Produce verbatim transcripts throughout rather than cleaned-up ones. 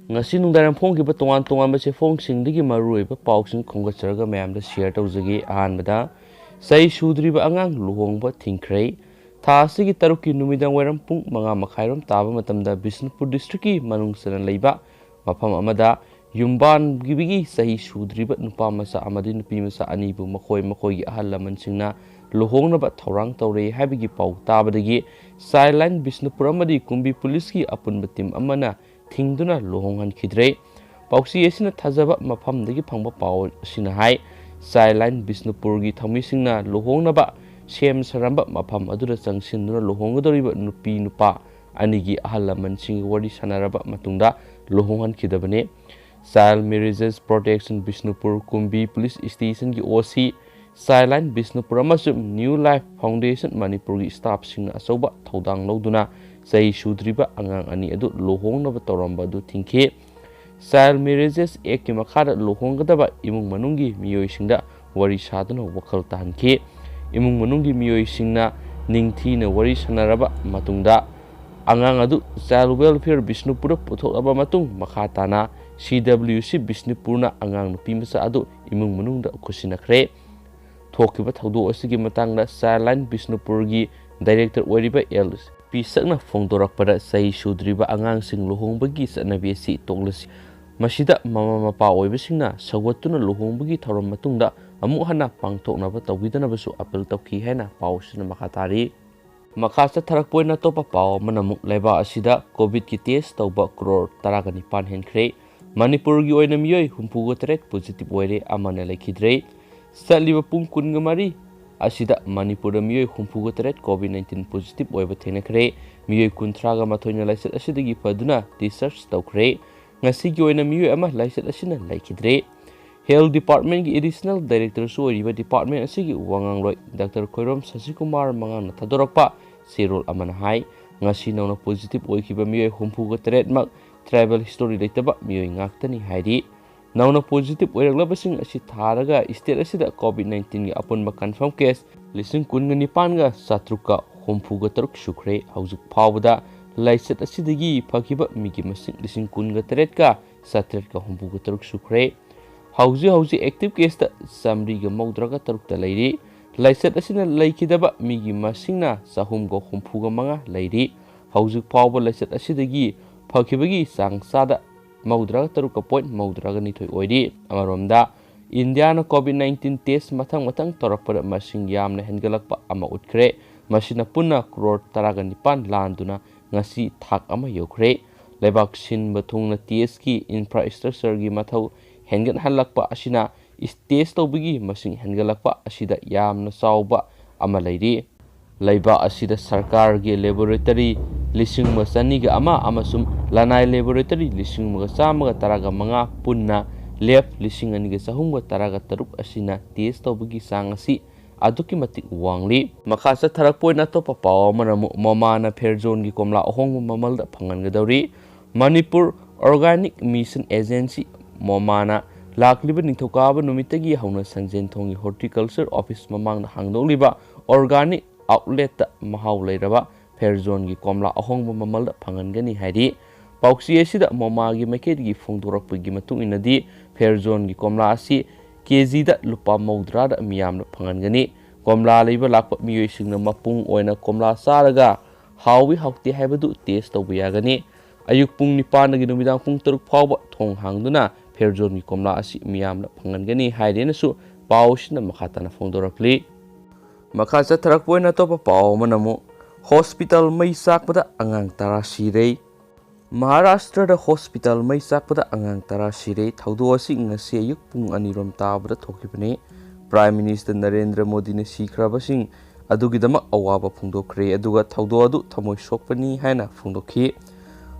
ꯉꯁꯤ ꯅꯨꯡꯗꯥꯡꯋꯥꯏꯔꯝ ꯐꯣꯡꯈꯤꯕ ꯇꯣꯉꯥꯟ ꯇꯣꯉꯥꯟꯕ ꯆꯦꯐꯣꯡꯁꯤꯡꯗꯒꯤ ꯃꯔꯨꯑꯣꯏꯕ ꯄꯥꯎꯁꯤꯡ ꯈꯣꯝꯒꯠꯆꯔꯒ ꯃꯌꯥꯝꯗ ꯁꯤꯌꯔ ꯇꯧꯖꯒꯦ꯫ ꯑꯍꯥꯟꯕꯗ, ꯆꯍꯤ ꯁꯨꯗ꯭ꯔꯤꯕ ꯑꯉꯥꯡ ꯂꯨꯍꯣꯡꯕ ꯊꯤꯡꯈ꯭ꯔꯦ꯫ ꯊꯥ ꯑꯁꯤꯒꯤ ꯇꯔꯨꯛꯀꯤ ꯅꯨꯃꯤꯗꯥꯡ ꯋꯥꯏꯔꯝ ꯄꯨꯡ ꯃꯉꯥ ꯃꯈꯥꯏꯔꯣꯝ ꯇꯥꯕ ꯃꯇꯝꯗ ꯕꯤꯁꯅꯨꯄꯨꯔ ꯗꯤꯁꯇ꯭ꯔꯤꯛꯀꯤ ꯃꯅꯨꯡ ꯆꯟꯅ ꯂꯩꯕ ꯃꯐꯝ ꯑꯃꯗ ꯌꯨꯝꯕꯥꯟꯒꯤꯕꯒꯤ ꯆꯍꯤ ꯁꯨꯗ꯭ꯔꯤꯕ ꯅꯨꯄꯥ ꯃꯆꯥ ꯑꯃꯗꯤ ꯅꯨꯄꯤ ꯃꯆꯥ ꯑꯅꯤꯕꯨ ꯃꯈꯣꯏ ꯃꯈꯣꯏꯒꯤ ꯑꯍꯜ ꯂꯃꯟꯁꯤꯡꯅ ꯂꯨꯍꯣꯡꯅꯕ ꯊꯧꯔꯥꯡ ꯇꯧꯔꯦ ꯍꯥꯏꯕꯒꯤ ꯄꯥꯎ ꯇꯥꯕꯗꯒꯤ ꯆꯥꯏꯜ ꯂꯥꯏꯟ ꯕꯤꯁꯅꯨꯄꯨꯔ ꯑꯃꯗꯤ ꯀꯨꯝꯕꯤ ꯄꯨꯂꯤꯁꯀꯤ ꯑꯄꯨꯟꯕ ꯇꯤꯝ ꯑꯃꯅ ꯊꯤꯡꯗꯨꯅ ꯂꯨꯍꯣꯡꯍꯟꯈꯤꯗ꯭ꯔꯦ꯫ ꯄꯥꯎꯆꯦ ꯑꯁꯤꯅ ꯊꯥꯖꯕ ꯃꯐꯝꯗꯒꯤ ꯐꯪꯕ ꯄꯥꯎ ꯑꯁꯤꯅ ꯍꯥꯏ, ꯆꯥꯏꯜ ꯂꯥꯏꯟ ꯕꯤꯁꯅꯨꯄꯨꯔꯒꯤ ꯊꯧꯃꯤꯁꯤꯡꯅ ꯂꯨꯍꯣꯡꯅꯕ ꯁꯦꯝ ꯁꯥꯔꯝꯕ ꯃꯐꯝ ꯑꯗꯨꯗ ꯆꯪꯁꯤꯟꯗꯨꯅ ꯂꯨꯍꯣꯡꯒꯗꯧꯔꯤꯕ ꯅꯨꯄꯤ ꯅꯨꯄꯥ ꯑꯅꯤꯒꯤ ꯑꯍꯜ ꯂꯃꯟꯁꯤꯡꯒ ꯋꯥꯔꯤ ꯁꯥꯟꯅꯔꯕ ꯃꯇꯨꯡꯗ ꯂꯨꯍꯣꯡꯍꯟꯈꯤꯗꯕꯅꯤ꯫ ꯆꯥꯏꯜ ꯃꯦꯔꯦꯖꯦꯁ ꯄ꯭ꯔꯣꯇꯦꯛꯁꯟ ꯕꯤꯁꯅꯨꯄꯨꯔ ꯀꯨꯝꯕꯤ ꯄꯨꯂꯤꯁ ꯁ꯭ꯇꯦꯁꯟꯒꯤ ꯑꯣ ꯁꯤ, ꯆꯥꯏꯜ ꯂꯥꯏꯟ ꯕꯤꯁꯅꯨꯄꯨꯔ ꯑꯃꯁꯨꯡ ꯅ꯭ꯌꯨ ꯂꯥꯏꯐ ꯐꯥꯎꯟꯗꯦꯁꯟ ꯃꯅꯤꯄꯨꯔꯒꯤ ꯁ꯭ꯇꯥꯐꯁꯤꯡꯅ ꯑꯆꯧꯕ ꯊꯧꯗꯥꯡ ꯂꯧꯗꯨꯅ ꯆꯍꯤ ꯁꯨꯗ꯭ꯔꯤꯕ ꯑꯉꯥꯡ ꯑꯅꯤ ꯑꯗꯨ ꯂꯨꯍꯣꯡꯅꯕ ꯇꯧꯔꯝꯕ ꯑꯗꯨ ꯊꯤꯡꯈꯤ꯫ ꯆꯥꯏꯜ ꯃꯦꯔꯦꯖꯦꯁ ꯑꯦꯛꯀꯤ ꯃꯈꯥꯗ ꯂꯨꯍꯣꯡꯒꯗꯕ ꯏꯃꯨꯡ ꯃꯅꯨꯡꯒꯤ ꯃꯤꯑꯣꯏꯁꯤꯡꯗ ꯋꯥꯔꯤ ꯁꯥꯗꯨꯅ ꯋꯥꯈꯜ ꯇꯥꯍꯟꯈꯤ꯫ ꯏꯃꯨꯡ ꯃꯅꯨꯡꯒꯤ ꯃꯤꯑꯣꯏꯁꯤꯡꯅ ꯅꯤꯡꯊꯤꯅ ꯋꯥꯔꯤ ꯁꯥꯟꯅꯔꯕ ꯃꯇꯨꯡꯗ ꯑꯉꯥꯡ ꯑꯗꯨ ꯆꯥꯏꯜ ꯋꯦꯜꯐꯤꯌꯔ ꯕꯤꯁꯅꯨꯄꯨꯔꯗ ꯄꯨꯊꯣꯛꯂꯕ ꯃꯇꯨꯡ ꯃꯈꯥ ꯇꯥꯅ ꯁꯤ ꯗꯕ꯭ꯂꯤꯌꯨ ꯁꯤ ꯕꯤꯁꯅꯨꯄꯨꯔꯅ ꯑꯉꯥꯡ ꯅꯨꯄꯤ ꯃꯆꯥ ꯑꯗꯨ ꯏꯃꯨꯡ ꯃꯅꯨꯡꯗ ꯈꯨꯠꯁꯤꯟꯅꯈ꯭ꯔꯦ꯫ ꯊꯣꯛꯈꯤꯕ ꯊꯧꯗꯣꯛ ꯑꯁꯤꯒꯤ ꯃꯇꯥꯡꯗ ꯆꯥꯏꯜ ꯂꯥꯏꯟ ꯕꯤꯁꯅꯨꯄꯨꯔꯒꯤ ꯗꯥꯏꯔꯦꯛꯇꯔ ꯑꯣꯏꯔꯤꯕ ꯑꯦꯜ ꯄꯤꯁꯛꯅ ꯐꯣꯡꯗꯣꯔꯛꯄꯗ ꯆꯍꯤ ꯁꯨꯗ꯭ꯔꯤꯕ ꯑꯉꯥꯡꯁꯤꯡ ꯂꯨꯍꯣꯡꯕꯒꯤ ꯆꯠꯅꯕꯤ ꯑꯁꯤ ꯇꯣꯛꯂꯁꯤ꯫ ꯃꯁꯤꯗ ꯃꯃꯥ ꯃꯄꯥ ꯑꯣꯏꯕꯁꯤꯡꯅ ꯁꯧꯒꯠꯇꯨꯅ ꯂꯨꯍꯣꯡꯕꯒꯤ ꯊꯧꯔꯝ ꯃꯇꯨꯡꯗ ꯑꯃꯨꯛ ꯍꯟꯅ ꯄꯥꯡꯊꯣꯛꯅꯕ ꯇꯧꯕꯤꯗꯅꯕꯁꯨ ꯑꯄꯤꯜ ꯇꯧꯈꯤ ꯍꯥꯏꯅ ꯄꯥꯎꯁꯤꯅ ꯃꯈꯥ ꯇꯥꯔꯤ꯫ ꯃꯈꯥ ꯆꯠꯊꯔꯛꯄ ꯑꯣꯏꯅ ꯑꯇꯣꯞꯄ ꯄꯥꯎ ꯑꯃꯅ ꯑꯃꯨꯛ ꯂꯩꯕꯥꯛ ꯑꯁꯤꯗ ꯀꯣꯚꯤꯗꯀꯤ ꯇꯦꯁ ꯇꯧꯕ ꯀ꯭ꯔꯣꯔ ꯇꯔꯥꯒ ꯅꯤꯄꯥꯟ ꯍꯦꯟꯈ꯭ꯔꯦ꯫ ꯃꯅꯤꯄꯨꯔꯒꯤ ꯑꯣꯏꯅ ꯃꯤꯑꯣꯏ ꯍꯨꯝꯐꯨꯒ ꯇꯔꯦꯠ ꯄꯣꯖꯤꯇꯤꯚ ꯑꯣꯏꯔꯦ, ꯑꯃꯅ ꯂꯩꯈꯤꯗ꯭ꯔꯦ꯫ ꯆꯠꯂꯤꯕ ꯄꯨꯡ ꯀꯨꯟꯒ ꯃꯔꯤ ꯑꯁꯤꯗ ꯃꯅꯤꯄꯨꯔꯗ ꯃꯤꯑꯣꯏ ꯍꯨꯝꯐꯨꯒ ꯇꯔꯦꯠ ꯀꯣꯚꯤꯗ ꯅꯥꯏꯟꯇꯤꯟ ꯄꯣꯖꯤꯇꯤꯚ ꯑꯣꯏꯕ ꯊꯦꯡꯅꯈ꯭ꯔꯦ꯫ ꯃꯤꯑꯣꯏ ꯀꯨꯟꯊ꯭ꯔꯥꯒ ꯃꯥꯊꯣꯏꯅ ꯂꯥꯏꯆꯠ ꯑꯁꯤꯗꯒꯤ ꯐꯗꯨꯅ ꯗꯤꯁꯆꯥꯔꯖ ꯇꯧꯈ꯭ꯔꯦ꯫ ꯉꯁꯤꯒꯤ ꯑꯣꯏꯅ ꯃꯤꯑꯣꯏ ꯑꯃ ꯂꯥꯏꯆꯠ ꯑꯁꯤꯅ ꯂꯩꯈꯤꯗ꯭ꯔꯦ꯫ ꯍꯦꯜꯊ ꯗꯤꯄꯥꯔꯠꯃꯦꯟꯒꯤ ꯑꯦꯗꯤꯁꯅꯦꯜ ꯗꯥꯏꯔꯦꯛꯇꯔꯁꯨ ꯑꯣꯏꯔꯤꯕ ꯗꯤꯄꯥꯔꯠꯃꯦꯟ ꯑꯁꯤꯒꯤ ꯋꯥꯉꯥꯡꯂꯣꯏ ꯗꯥꯛꯇꯔ ꯈꯣꯏꯔꯣꯝ ꯁꯁꯤꯀꯨꯃꯥꯔ ꯃꯉꯥꯡꯅ ꯊꯥꯗꯣꯔꯛꯄ ꯆꯦꯔꯣꯜ ꯑꯃꯅ ꯍꯥꯏ, ꯉꯁꯤ ꯅꯧꯅ ꯄꯣꯖꯤꯇꯤꯚ ꯑꯣꯏꯈꯤꯕ ꯃꯤꯑꯣꯏ ꯍꯨꯝꯐꯨꯒ ꯇꯔꯦꯠꯃꯛ ꯇ꯭ꯔꯥꯏꯕꯦꯜ ꯍꯤꯁꯇꯣꯔꯤ ꯂꯩꯇꯕ ꯃꯤꯑꯣꯏ ꯉꯥꯛꯇꯅꯤ ꯍꯥꯏꯔꯤ꯫ ꯅꯧꯅ ꯄꯣꯖꯤꯇꯤꯚ ꯑꯣꯏꯔꯛꯂꯕꯁꯤꯡ ꯑꯁꯤ ꯊꯥꯔꯒ ꯁ꯭ꯇꯦꯠ ꯑꯁꯤꯗ ꯀꯣꯚꯤꯗ ꯅꯥꯏꯟꯇꯤꯟꯒꯤ ꯑꯄꯨꯟꯕ ꯀꯟꯐꯥꯔꯝ ꯀꯦꯁ ꯂꯤꯁꯤꯡ ꯀꯨꯟꯒ ꯅꯤꯄꯥꯟꯒ ꯆꯥꯇ꯭ꯔꯨꯛꯀ ꯍꯨꯝꯐꯨꯒ ꯇꯔꯨꯛ ꯁꯨꯈ꯭ꯔꯦ꯫ ꯍꯧꯖꯤꯛ ꯐꯥꯎꯕꯗ ꯂꯥꯏꯆꯠ ꯑꯁꯤꯗꯒꯤ ꯐꯈꯤꯕ ꯃꯤꯒꯤ ꯃꯁꯤꯡ ꯂꯤꯁꯤꯡ ꯀꯨꯟꯒ ꯇꯔꯦꯠꯀ ꯆꯥꯇ꯭ꯔꯦꯠꯀ ꯍꯨꯝꯐꯨꯒ ꯇꯔꯨꯛ ꯁꯨꯈ꯭ꯔꯦ꯫ ꯍꯧꯖꯤꯛ ꯍꯧꯖꯤꯛ active caseꯇ ꯆꯥꯃꯔꯤꯒ ꯃꯧꯗ꯭ꯔꯥꯒ ꯇꯔꯨꯛꯇ ꯂꯩꯔꯤ꯫ ꯂꯥꯏꯆꯠ ꯑꯁꯤꯅ ꯂꯩꯈꯤꯗꯕ ꯃꯤꯒꯤ ꯃꯁꯤꯡꯅ ꯆꯍꯨꯝꯒ ꯍꯨꯝꯐꯨꯒ ꯃꯉꯥ ꯂꯩꯔꯤ꯫ ꯍꯧꯖꯤꯛ ꯐꯥꯎꯕ ꯂꯥꯏꯆꯠ ꯑꯁꯤꯗꯒꯤ ꯐꯈꯤꯕꯒꯤ ꯆꯥꯡ ꯆꯥꯗ ꯃꯧꯗ꯭ꯔꯥꯒ ꯇꯔꯨꯛꯀ point ꯃꯧꯗ꯭ꯔꯥꯒ ꯅꯤꯊꯣꯏ ꯑꯣꯏꯔꯤ꯫ ꯑꯃꯔꯣꯝꯗ, ꯏꯟꯗꯤꯌꯥꯅ COVID nineteen test ꯃꯊꯪ ꯃꯊꯪ ꯇꯧꯔꯛꯄꯗ ꯃꯁꯤꯡ ꯌꯥꯝꯅ ꯍꯦꯟꯒꯠꯂꯛꯄ ꯑꯃ ꯎꯠꯈ꯭ꯔꯦ꯫ ꯃꯁꯤꯅ ꯄꯨꯟꯅ ꯀ꯭ꯔꯣꯔ ꯇꯔꯥꯒ ꯅꯤꯄꯥꯟ ꯂꯥꯟꯗꯨꯅ ꯉꯁꯤ ꯊꯥꯛ ꯑꯃ ꯌꯧꯈ꯭ꯔꯦ꯫ ꯂꯩꯕꯥꯛ ꯁꯤꯟꯕ ꯊꯨꯡꯅ testꯀꯤ infrastructureꯒꯤ ꯃꯊꯧ ꯍꯦꯟꯒꯠꯍꯜꯂꯛꯄ ꯑꯁꯤꯅ test ꯇꯧꯕꯒꯤ ꯃꯁꯤꯡ ꯍꯦꯟꯒꯠꯂꯛꯄ ꯑꯁꯤꯗ ꯌꯥꯝꯅ ꯆꯥꯎꯕ ꯑꯃ ꯂꯩꯔꯤ꯫ ꯂꯩꯕꯥꯛ ꯑꯁꯤꯗ ꯁꯔꯀꯥꯔꯒꯤ laboratory ꯂꯤꯁꯤꯡ ꯑꯃꯒ ꯆꯅꯤꯒ ꯑꯃ ꯑꯃꯁꯨꯡ ꯂꯅꯥꯏ laboratory ꯂꯤꯁꯤꯡ ꯑꯃꯒ ꯆꯥꯝꯃꯒ ꯇꯔꯥꯒ ꯃꯉꯥ, ꯄꯨꯟꯅ lab ꯂꯤꯁꯤꯡ ꯑꯅꯤꯒ ꯆꯍꯨꯝꯒ ꯇꯔꯥꯒ ꯇꯔꯨꯛ ꯑꯁꯤꯅ test ꯇꯧꯕꯒꯤ ꯆꯥꯡ ꯑꯁꯤ ꯑꯗꯨꯛꯀꯤ ꯃꯇꯤꯛ ꯋꯥꯡꯂꯤ꯫ ꯃꯈꯥ ꯆꯠꯊꯔꯛꯄ ꯑꯣꯏꯅ ꯑꯇꯣꯞꯄ ꯄꯥꯎ ꯑꯃꯅ ꯑꯃꯨꯛ ꯃꯣꯃꯥꯅ ꯐꯦꯔꯖꯣꯟꯒꯤ ꯀꯣꯝꯂꯥ ꯑꯍꯣꯡꯕ ꯃꯃꯜꯗ ꯐꯪꯍꯟꯒꯗꯧꯔꯤ꯫ ꯃꯅꯤꯄꯨꯔ Organic Mission Agency, ꯃꯣꯃꯥꯅ ꯂꯥꯛꯂꯤꯕ ꯅꯤꯡꯊꯧꯀꯥꯕ ꯅꯨꯃꯤꯠꯇꯒꯤ ꯍꯧꯅ ꯁꯟꯖꯦꯟꯊꯣꯡꯒꯤ Horticulture Office ꯃꯃꯥꯡꯗ ꯍꯥꯡꯗꯣꯛꯂꯤꯕ organic outletꯇ ꯃꯍꯥꯎ ꯂꯩꯔꯕ ꯐꯦꯔꯖꯣꯟꯒꯤ ꯀꯣꯝꯂꯥ ꯑꯍꯣꯡꯕ ꯃꯃꯜꯗ ꯐꯪꯍꯟꯒꯅꯤ ꯍꯥꯏꯔꯤ꯫ ꯄꯥꯎꯆꯦ ꯑꯁꯤꯗ ꯃꯣꯃꯥꯒꯤ ꯃꯥꯏꯀꯩꯗꯒꯤ ꯐꯣꯡꯗꯣꯔꯛꯄꯒꯤ ꯃꯇꯨꯡ ꯏꯟꯅꯗꯤ, ꯐꯦꯔꯖꯣꯟꯒꯤ ꯀꯣꯝꯂꯥ ꯑꯁꯤ KGꯗ ꯂꯨꯄꯥ ꯃꯧꯗ꯭ꯔꯥꯗ ꯃꯤꯌꯥꯝꯗ ꯐꯪꯍꯟꯒꯅꯤ꯫ ꯀꯣꯝꯂꯥ ꯂꯩꯕ ꯂꯥꯛꯄ ꯃꯤꯑꯣꯏꯁꯤꯡꯅ ꯃꯄꯨꯡ ꯑꯣꯏꯅ ꯀꯣꯝꯂꯥ ꯆꯥꯔꯒ ꯍꯥꯎꯏ ꯍꯥꯎꯇꯦ ꯍꯥꯏꯕꯗꯨ test ꯇꯧꯕ ꯌꯥꯒꯅꯤ꯫ ꯑꯌꯨꯛ ꯄꯨꯡ ꯅꯤꯄꯥꯟꯗꯒꯤ ꯅꯨꯃꯤꯗꯥꯡ ꯄꯨꯡ ꯇꯔꯨꯛ ꯐꯥꯎꯕ ꯊꯣꯡ ꯍꯥꯡꯗꯨꯅ ꯐꯦꯔꯖꯣꯟꯒꯤ ꯀꯣꯝꯂꯥ ꯑꯁꯤ ꯃꯤꯌꯥꯝꯅ ꯐꯪꯍꯟꯒꯅꯤ ꯍꯥꯏꯔꯦꯅꯁꯨ ꯄꯥꯎ ꯑꯁꯤꯅ ꯃꯈꯥ ꯇꯥꯅ ꯐꯣꯡꯗꯣꯔꯛꯂꯤ꯫ ꯃꯈꯥ ꯆꯠꯊꯔꯛꯄ ꯑꯣꯏꯅ ꯑꯇꯣꯞꯄ ꯄꯥꯎ ꯑꯃꯅ ꯑꯃꯨꯛ ꯍꯣꯁꯄꯤꯇꯥꯜ ꯃꯩ ꯆꯥꯛꯄꯗ ꯑꯉꯥꯡ ꯇꯔꯥ ꯁꯤꯔꯦ꯫ ꯃꯍꯥꯔꯥꯁꯇ꯭ꯔꯗ ꯍꯣꯁꯄꯤꯇꯥꯜ ꯃꯩ ꯆꯥꯛꯄꯗ ꯑꯉꯥꯡ ꯇꯔꯥ ꯁꯤꯔꯦ꯫ ꯊꯧꯗꯣꯛ ꯑꯁꯤ ꯉꯁꯤ ꯑꯌꯨꯛ ꯄꯨꯡ ꯑꯅꯤꯔꯣꯝ ꯇꯥꯕꯗ ꯊꯣꯛꯈꯤꯕꯅꯤ꯫ Prime Minister ꯅꯔꯦꯟꯗ꯭ꯔ ꯃꯣꯗꯤꯅ ꯁꯤꯈ꯭ꯔꯕꯁꯤꯡ ꯑꯗꯨꯒꯤꯗꯃꯛ ꯑꯋꯥꯕ ꯐꯣꯡꯗꯣꯛꯈ꯭ꯔꯦ, ꯑꯗꯨꯒ ꯊꯧꯗꯣꯛ ꯑꯗꯨ ꯊꯃꯣꯏ ꯁꯣꯛꯄꯅꯤ ꯍꯥꯏꯅ ꯐꯣꯡꯗꯣꯛꯈꯤ꯫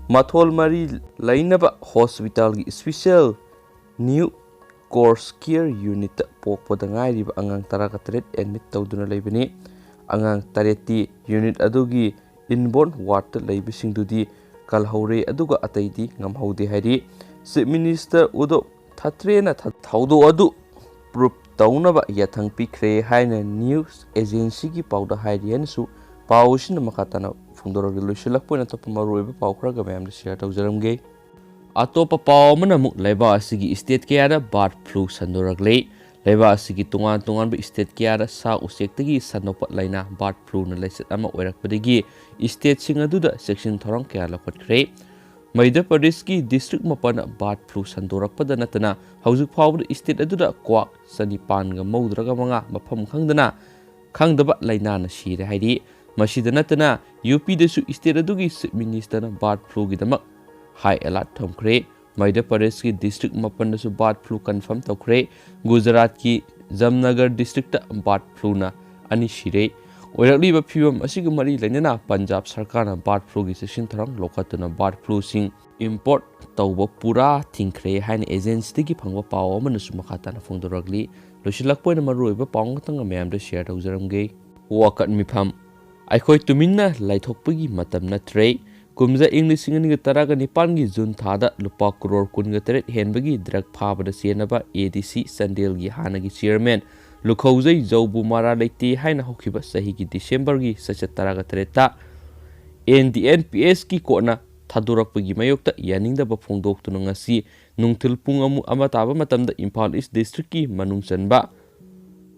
ꯃꯊꯣꯜ ꯃꯔꯤ ꯂꯩꯅꯕ ꯍꯣꯁꯄꯤꯇꯥꯜꯒꯤ special new course care unitꯇ ꯄꯣꯛꯄꯗ ꯉꯥꯏꯔꯤꯕ ꯑꯉꯥꯡ ꯇꯔꯥꯒ ꯇꯔꯦꯠ admit ꯇꯧꯗꯨꯅ ꯂꯩꯕꯅꯤ꯫ ꯑꯉꯥꯡ ꯇꯔꯦꯠꯇꯤ unit ꯑꯗꯨꯒꯤ inborn wardꯇ ꯂꯩꯕꯁꯤꯡꯗꯨꯗꯤ ꯀꯜꯍꯧꯔꯦ, ꯑꯗꯨꯒ ꯑꯇꯩꯗꯤ ꯉꯝꯍꯧꯗꯦ ꯍꯥꯏꯔꯤ꯫ Chief Minister ꯎꯗꯣꯕ ꯊꯥꯀ꯭ꯔꯦꯅ ꯊ-, ꯊꯧꯗꯣꯛ ꯑꯗꯨ proof ꯇꯧꯅꯕ ꯌꯥꯊꯪ ꯄꯤꯈ꯭ꯔꯦ ꯍꯥꯏꯅ news agencyꯒꯤ ꯄꯥꯎꯗ ꯍꯥꯏꯔꯤ ꯍꯥꯏꯅꯁꯨ ꯄꯥꯎ ꯑꯁꯤꯅ ꯃꯈꯥ ꯇꯥꯅ ꯐꯣꯡꯗꯣꯔꯛꯂꯤ꯫ ꯂꯣꯏꯁꯤꯜꯂꯛꯄ ꯑꯣꯏꯅ ꯑꯇꯣꯞꯄ ꯃꯔꯨꯑꯣꯏꯕ ꯄꯥꯎ ꯈꯔꯒ ꯃꯌꯥꯝꯗ ꯁꯤꯌꯔ ꯇꯧꯖꯔꯝꯒꯦ꯫ ꯑꯇꯣꯞꯄ ꯄꯥꯎ ꯑꯃꯅ ꯑꯃꯨꯛ ꯂꯩꯕꯥꯛ ꯑꯁꯤꯒꯤ ꯁ꯭ꯇꯦꯠ ꯀꯌꯥꯗ ꯕꯥꯔꯗ ꯐ꯭ꯂꯨ ꯁꯟꯗꯣꯔꯛꯂꯦ꯫ ꯂꯩꯕꯥꯛ ꯑꯁꯤꯒꯤ ꯇꯣꯉꯥꯟ ꯇꯣꯉꯥꯟꯕ ꯁ꯭ꯇꯦꯠ ꯀꯌꯥꯗ ꯁꯥ ꯎꯆꯦꯛꯇꯒꯤ ꯁꯟꯗꯣꯛꯄ ꯂꯥꯏꯅꯥ ꯕꯥꯔꯗ ꯐ꯭ꯂꯨꯅ ꯂꯥꯏꯆꯠ ꯑꯃ ꯑꯣꯏꯔꯛꯄꯗꯒꯤ ꯁ꯭ꯇꯦꯠꯁꯤꯡ ꯑꯗꯨꯗ ꯆꯦꯛꯁꯤꯟ ꯊꯧꯔꯥꯡ ꯀꯌꯥ ꯂꯧꯈꯠꯈ꯭ꯔꯦ꯫ ꯃꯙ꯭ꯌ ꯄ꯭ꯔꯗꯦꯁꯀꯤ ꯗꯤꯁꯇ꯭ꯔꯤꯛ ꯃꯥꯄꯟꯗ ꯕꯥꯔꯗ ꯐ꯭ꯂꯨ ꯁꯟꯗꯣꯔꯛꯄꯗ ꯅꯠꯇꯅ ꯍꯧꯖꯤꯛ ꯐꯥꯎꯕꯗ ꯁ꯭ꯇꯦꯠ ꯑꯗꯨꯗ ꯀ꯭ꯋꯥꯛ ꯆꯅꯤꯄꯥꯟꯒ ꯃꯧꯗ꯭ꯔꯥꯒ ꯃꯉꯥ ꯃꯐꯝ ꯈꯪꯗꯅ ꯈꯪꯗꯕ ꯂꯥꯏꯅꯥꯅ ꯁꯤꯔꯦ ꯍꯥꯏꯔꯤ꯫ ꯃꯁꯤꯗ ꯅꯠꯇꯅ ꯌꯨ ꯄꯤꯗꯁꯨ ꯁ꯭ꯇꯦꯠ ꯑꯗꯨꯒꯤ ꯆꯤꯐ ꯃꯤꯅꯤꯁꯇꯔꯅ ꯕꯥꯔꯗ ꯐ꯭ꯂꯨꯒꯤꯗꯃꯛ ꯍꯥꯏ ꯑꯦꯂꯥꯔꯠ ꯊꯝꯈ꯭ꯔꯦ꯫ ꯃꯙ꯭ꯌ ꯄ꯭ꯔꯗꯦꯁꯀꯤ ꯗꯤꯁꯇ꯭ꯔꯤꯛ ꯃꯥꯄꯟꯗꯁꯨ ꯕꯥꯔꯗ ꯐ꯭ꯂꯨ ꯀꯟꯐꯥꯔꯝ ꯇꯧꯈ꯭ꯔꯦ꯫ ꯒꯨꯖꯔꯥꯠꯀꯤ ꯖꯝꯅꯒꯔ ꯗꯤꯁꯇ꯭ꯔꯤꯛꯇ ꯕꯥꯔꯗ ꯐ꯭ꯂꯨꯅ ꯑꯅꯤ ꯁꯤꯔꯦ꯫ ꯑꯣꯏꯔꯛꯂꯤꯕ ꯐꯤꯕꯝ ꯑꯁꯤꯒ ꯃꯔꯤ ꯂꯩꯅꯅ ꯄꯟꯖꯥꯕ ꯁꯔꯀꯥꯔꯅ ꯕꯥꯔꯗ ꯐ꯭ꯂꯨꯒꯤ ꯆꯦꯛꯁꯤꯟ ꯊꯧꯔꯥꯡ ꯂꯧꯈꯠꯇꯨꯅ ꯕꯥꯔꯗ ꯐ꯭ꯂꯨꯁꯤꯡ ꯏꯝꯄꯣꯔꯠ ꯇꯧꯕ ꯄꯨꯔꯥ ꯊꯤꯡꯈ꯭ꯔꯦ ꯍꯥꯏꯅ ꯑꯦꯖꯦꯟꯁꯤꯗꯒꯤ ꯐꯪꯕ ꯄꯥꯎ ꯑꯃꯅꯁꯨ ꯃꯈꯥ ꯇꯥꯅ ꯐꯣꯡꯗꯣꯔꯛꯂꯤ꯫ ꯂꯣꯏꯁꯤꯜꯂꯛꯄ ꯑꯣꯏꯅ ꯃꯔꯨꯑꯣꯏꯕ ꯄꯥꯎ ꯉꯥꯛꯇꯪꯒ ꯃꯌꯥꯝꯗ ꯁꯤꯌꯔ ꯇꯧꯖꯔꯝꯒꯦ꯫ ꯋꯥꯀꯠ ꯃꯤꯐꯝ꯫ ꯑꯩꯈꯣꯏ ꯇꯨꯃꯤꯟꯅ ꯂꯩꯊꯣꯛꯄꯒꯤ ꯃꯇꯝ ꯅꯠꯇ꯭ꯔꯦ꯫ ꯀꯨꯝꯖꯥ ꯏꯪ ꯂꯤꯁꯤꯡ ꯑꯅꯤꯒ ꯇꯔꯥꯒ ꯅꯤꯄꯥꯟꯒꯤ ꯖꯨꯟ ꯊꯥꯗ ꯂꯨꯄꯥ ꯀ꯭ꯔꯣꯔ ꯀꯨꯟꯒ ꯇꯔꯦꯠ ꯍꯦꯟꯕꯒꯤ ꯗ꯭ꯔꯒ ꯐꯥꯕꯗ ꯆꯦꯟꯅꯕ ꯑꯦ ꯗꯤ ꯁꯤ ꯆꯥꯟꯗꯦꯜꯒꯤ ꯍꯥꯟꯅꯒꯤ ꯆꯤꯌꯔꯃꯦꯟ ꯂꯨꯈꯧꯖꯩ ꯖꯧꯕꯨ ꯃꯔꯥ ꯂꯩꯇꯦ ꯍꯥꯏꯅ ꯍꯧꯈꯤꯕ ꯆꯍꯤꯒꯤ ꯗꯤꯁꯦꯝꯕꯔꯒꯤ ꯆꯩꯆꯠ ꯇꯔꯥꯒ ꯇꯔꯦꯠꯇ ꯑꯦꯟ ꯗꯤ ꯑꯦꯟ ꯄꯤ ꯑꯦꯁꯀꯤ ꯀꯣꯔꯠꯅ ꯊꯥꯗꯣꯔꯛꯄꯒꯤ ꯃꯥꯌꯣꯛꯇ ꯌꯥꯅꯤꯡꯗꯕ ꯐꯣꯡꯗꯣꯛꯇꯨꯅ ꯉꯁꯤ ꯅꯨꯡꯊꯤꯜ ꯄꯨꯡ ꯑꯃ, ꯑꯃ ꯇꯥꯕ ꯃꯇꯝꯗ ꯏꯝꯐꯥꯜ ꯏꯁ ꯗꯤꯁꯇ꯭ꯔꯤꯛꯀꯤ ꯃꯅꯨꯡ ꯆꯟꯕ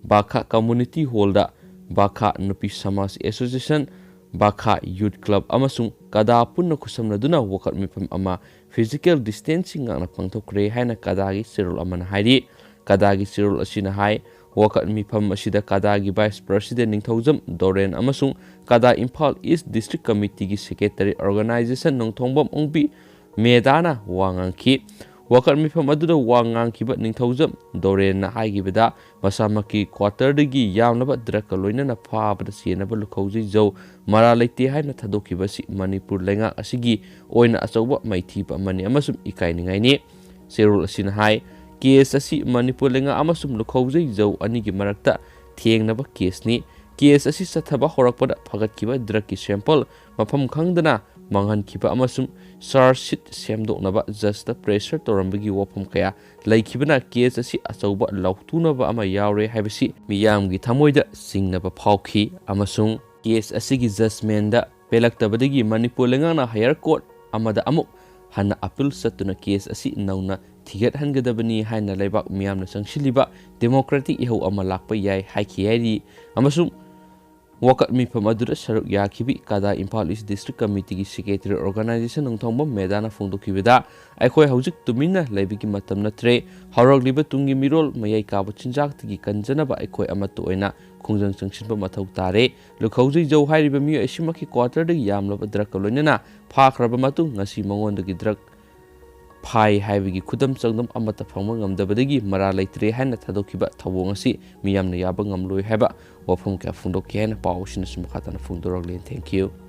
ꯕꯥꯈꯥ ꯀꯝꯃꯨꯅꯤꯇꯤ ꯍꯣꯜꯗ ꯕꯥꯈꯥ ꯅꯨꯄꯤ ꯁꯃꯥꯖ ꯑꯦꯁꯣꯁꯤꯌꯦꯁꯟ, ꯕꯥꯈꯥ ꯌꯨꯊ ꯀ꯭ꯂꯕ ꯑꯃꯁꯨꯡ ꯀꯗꯥ ꯄꯨꯟꯅ ꯈꯨꯠꯁꯝꯅꯗꯨꯅ ꯋꯥꯀꯠ ꯃꯤꯐꯝ ꯑꯃ ꯐꯤꯖꯤꯀꯦꯜ ꯗꯤꯁꯇꯦꯟꯁꯤꯡ ꯉꯥꯛꯅ ꯄꯥꯡꯊꯣꯛꯈ꯭ꯔꯦ ꯍꯥꯏꯅ ꯀꯗꯥꯒꯤ ꯆꯦꯔꯣꯜ ꯑꯃꯅ ꯍꯥꯏꯔꯤ꯫ ꯀꯗꯥꯒꯤ ꯆꯦꯔꯣꯜ ꯑꯁꯤꯅ ꯍꯥꯏ, ꯋꯥꯀꯠ ꯃꯤꯐꯝ ꯑꯁꯤꯗ ꯀꯗꯥꯒꯤ ꯚꯥꯏꯁ ꯄ꯭ꯔꯁꯤꯗꯦꯟ ꯅꯤꯡꯊꯧꯖꯝ ꯗꯣꯔꯦꯟ ꯑꯃꯁꯨꯡ ꯀꯗꯥ ꯏꯝꯐꯥꯜ ꯏꯁ ꯗꯤꯁꯇ꯭ꯔꯤꯛ ꯀꯃꯤꯇꯤꯒꯤ ꯁꯦꯀ꯭ꯔꯦꯇꯔꯤ ꯑꯣꯔꯒꯅꯥꯏꯖꯦꯁꯟ ꯅꯣꯡꯊꯣꯡꯕꯝ ꯑꯣꯡꯕꯤ ꯃꯦꯗꯥꯅ ꯋꯥ ꯉꯥꯡꯈꯤ꯫ ꯋꯥꯀꯠ ꯃꯤꯐꯝ ꯑꯗꯨꯗ ꯋꯥ ꯉꯥꯡꯈꯤꯕ ꯅꯤꯡꯊꯧꯖꯝ ꯗꯣꯔꯦꯟꯅ ꯍꯥꯏꯈꯤꯕꯗ, ꯃꯁꯥꯃꯛꯀꯤ ꯀ꯭ꯋꯥꯇꯔꯗꯒꯤ ꯌꯥꯝꯂꯕ ꯗ꯭ꯔꯒꯀ ꯂꯣꯏꯅꯅ ꯐꯥꯕꯗ ꯆꯦꯟꯅꯕ ꯂꯨꯈꯧꯖꯩ ꯖꯧ ꯃꯔꯥ ꯂꯩꯇꯦ ꯍꯥꯏꯅ ꯊꯥꯗꯣꯛꯈꯤꯕ ꯑꯁꯤ ꯃꯅꯤꯄꯨꯔ ꯂꯩꯉꯥꯛ ꯑꯁꯤꯒꯤ ꯑꯣꯏꯅ ꯑꯆꯧꯕ ꯃꯥꯏꯊꯤꯕ ꯑꯃꯅꯤ ꯑꯃꯁꯨꯡ ꯏꯀꯥꯏꯅꯤꯡꯉꯥꯏꯅꯤ꯫ ꯆꯦꯔꯣꯜ ꯑꯁꯤꯅ ꯍꯥꯏ, ꯀꯦꯁ ꯑꯁꯤ ꯃꯅꯤꯄꯨꯔ ꯂꯩꯉꯥꯛ ꯑꯃꯁꯨꯡ ꯂꯨꯈꯧꯖꯩ ꯖꯧ ꯑꯅꯤꯒꯤ ꯃꯔꯛꯇ ꯊꯦꯡꯅꯕ ꯀꯦꯁꯅꯤ꯫ ꯀꯦꯁ ꯑꯁꯤ ꯆꯠꯊꯕ ꯍꯧꯔꯛꯄꯗ ꯐꯒꯠꯈꯤꯕ ꯗ꯭ꯔꯒꯀꯤ ꯁꯦꯝꯄꯜ ꯃꯐꯝ ꯈꯪꯗꯅ ꯃꯥꯡꯍꯟꯈꯤꯕ ꯑꯃꯁꯨꯡ ꯆꯥꯔꯖ ꯁꯤꯠ ꯁꯦꯝꯗꯣꯛꯅꯕ ꯖꯖꯇ ꯄ꯭ꯔꯦꯁꯔ ꯇꯧꯔꯝꯕꯒꯤ ꯋꯥꯐꯝ ꯀꯌꯥ ꯂꯩꯈꯤꯕꯅ ꯀꯦꯁ ꯑꯁꯤ ꯑꯆꯧꯕ ꯂꯥꯎꯊꯨꯅꯕ ꯑꯃ ꯌꯥꯎꯔꯦ ꯍꯥꯏꯕꯁꯤ ꯃꯤꯌꯥꯝꯒꯤ ꯊꯃꯣꯏꯗ ꯆꯤꯡꯅꯕ ꯐꯥꯎꯈꯤ ꯑꯃꯁꯨꯡ ꯀꯦꯁ ꯑꯁꯤꯒꯤ ꯖꯖꯃꯦꯟꯗ ꯄꯦꯜꯂꯛꯇꯕꯗꯒꯤ ꯃꯅꯤꯄꯨꯔ ꯂꯩꯉꯥꯛꯅ higher court ꯑꯃꯗ ꯑꯃꯨꯛ ꯍꯟꯅ appeal ꯆꯠꯇꯨꯅ case ꯑꯁꯤ ꯅꯧꯅ ꯊꯤꯒꯠꯍꯟꯒꯗꯕꯅꯤ ꯍꯥꯏꯅ ꯂꯩꯕꯥꯛ ꯃꯤꯌꯥꯝꯅ ꯆꯪꯁꯤꯜꯂꯤꯕ democratic ꯏꯍꯧ ꯑꯃ ꯂꯥꯛꯄ ꯌꯥꯏ ꯍꯥꯏꯈꯤ ꯍꯥꯏꯔꯤ꯫ ꯑꯃꯁꯨꯡ ꯋꯥꯀꯠ ꯃꯤꯐꯝ ꯑꯗꯨꯗ ꯁꯔꯨꯛ ꯌꯥꯈꯤꯕꯤ ꯀꯗꯥ ꯏꯝꯐꯥꯜ ꯏꯁ ꯗꯤꯁꯇ꯭ꯔꯤꯛ ꯀꯃꯤꯇꯤꯒꯤ ꯁꯦꯀ꯭ꯔꯦꯇꯔꯤ ꯑꯣꯔꯒꯅꯥꯏꯖꯦꯁꯟ ꯅꯣꯡꯊꯣꯝꯕꯝ ꯃꯦꯗꯥꯅ ꯐꯣꯡꯗꯣꯛꯈꯤꯕꯗ, "ꯑꯩꯈꯣꯏ ꯍꯧꯖꯤꯛ ꯇꯨꯃꯤꯟꯅ ꯂꯩꯕꯒꯤ ꯃꯇꯝ ꯅꯠꯇ꯭ꯔꯦ꯫ ꯍꯧꯔꯛꯂꯤꯕ ꯇꯨꯡꯒꯤ ꯃꯤꯔꯣꯜ ꯃꯌꯥꯏ ꯀꯥꯕ ꯆꯤꯟꯖꯥꯛꯇꯒꯤ ꯀꯟꯖꯅꯕ ꯑꯩꯈꯣꯏ ꯑꯃꯠꯇ ꯑꯣꯏꯅ ꯈꯣꯡꯖꯪ ꯆꯪꯁꯤꯟꯕ ꯃꯊꯧ ꯇꯥꯔꯦ꯫ ꯂꯨꯈꯧꯖꯩ ꯖꯧ ꯍꯥꯏꯔꯤꯕ ꯃꯤꯑꯣꯏ ꯑꯁꯤꯃꯛꯀꯤ ꯀ꯭ꯋꯥꯇꯔꯗꯒꯤ ꯌꯥꯝꯂꯕ ꯗ꯭ꯔꯒꯀ ꯂꯣꯏꯅꯅ ꯐꯥꯈ꯭ꯔꯕ ꯃꯇꯨꯡ ꯉꯁꯤ ꯃꯉꯣꯟꯗꯒꯤ ꯗ꯭ꯔꯒ ꯐꯥꯏ ꯍꯥꯏꯕꯒꯤ ꯈꯨꯗꯝ ꯆꯥꯡꯗꯝ ꯑꯃꯠꯇ ꯐꯪꯕ ꯉꯝꯗꯕꯗꯒꯤ ꯃꯔꯥꯜ ꯂꯩꯇ꯭ꯔꯦ ꯍꯥꯏꯅ ꯊꯥꯗꯣꯛꯈꯤꯕ ꯊꯧꯑꯣꯡ ꯑꯁꯤ ꯃꯤꯌꯥꯝꯅ ꯌꯥꯕ ꯉꯝꯂꯣꯏ" ꯍꯥꯏꯕ ꯋꯥꯐꯝ ꯀꯌꯥ ꯐꯣꯡꯗꯣꯛꯈꯤ ꯍꯥꯏꯅ ꯄꯥꯎ ꯑꯁꯤꯅꯁꯨ ꯃꯈꯥ ꯇꯥꯅ ꯐꯣꯡꯗꯣꯔꯛꯂꯤ꯫ Thank you꯫